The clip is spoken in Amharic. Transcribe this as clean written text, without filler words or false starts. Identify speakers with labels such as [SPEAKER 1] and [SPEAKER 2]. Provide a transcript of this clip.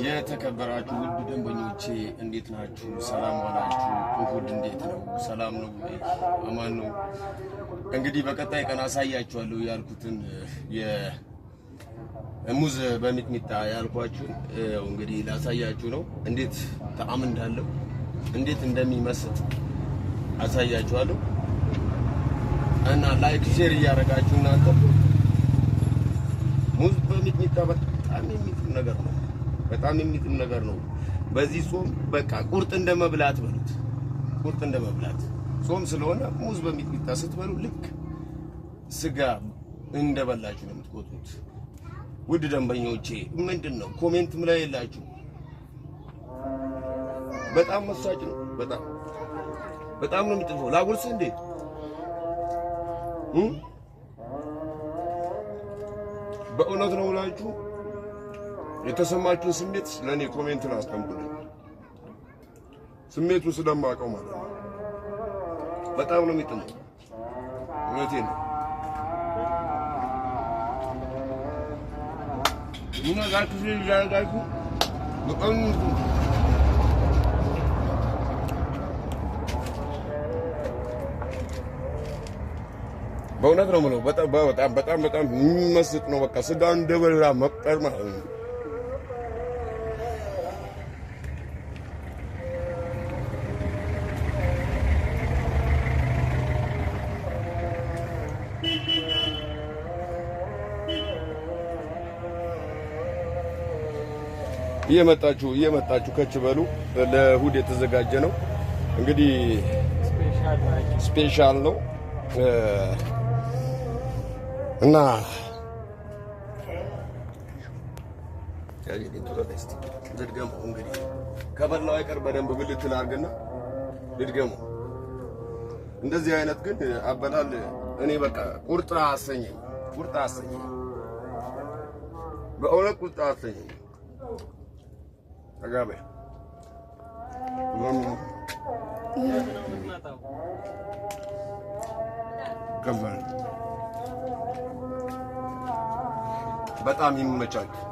[SPEAKER 1] የተከበራችሁ ውድ ደንበኞቼ እንዴት ናችሁ? ሰላም ዋላችሁ? እሁድ እንዴት ነው? ሰላም ነው ወይ? አማን ነው? እንግዲህ በቀጣይ ቀን አሳያችኋለሁ ያልኩትን የሙዝ በሚጥሚጣ ያልኳችሁን ያው እንግዲህ ላሳያችሁ ነው። እንዴት ጣዕም እንዳለው፣ እንዴት እንደሚመስጥ አሳያችኋለሁ። እና like share እያደረጋችሁ እናንተ። ሙዝ በሚጥሚጣ በጣም የሚጥም ነገር ነው። በጣም የሚጥም ነገር ነው። በዚህ ጾም በቃ ቁርጥ እንደመብላት በሉት። ቁርጥ እንደመብላት፣ ጾም ስለሆነ ሙዝ በሚጥሚጣ ስትበሉ ልክ ስጋ እንደበላችሁ ነው የምትቆጥሩት። ውድ ደንበኞቼ፣ ምንድን ነው comment ም ላይ የላችሁ። በጣም መሳጭ ነው። በጣም በጣም ነው የሚጥመው። ላጉርስ እንዴ? በእውነት ነው ብላችሁ የተሰማችሁን ስሜት ለእኔ comment ላይ አስቀምጡልኝ። ስሜቱን ስለማውቀው ማለት ነው። በጣም ነው የሚጥመው። እውነቴን ነው። እና like share እያደረጋችሁ በጣም ነው የሚጥመው። በእውነት ነው የምለው። በጣም በጣም በጣም በጣም የሚመስጥ ነው። በቃ ስጋ እንደበላ መቁጠር ማለት ነው። እየመጣችሁ እየመጣችሁ ከች በሉ። ለእሁድ የተዘጋጀ ነው እንግዲህ፣ special ነው እና ልድገመው፣ እንግዲህ ከበላው አይቀር በደንብ ብልት ላድርግና ልድገመው። እንደዚህ አይነት ግን አበላል እኔ በቃ ቁርጥ አሰኘኝ፣ ቁርጥ አሰኘኝ፣ በእውነት ቁርጥ አሰኘኝ። ጠጋበ ከባድ፣ በጣም ይመቻችሁ።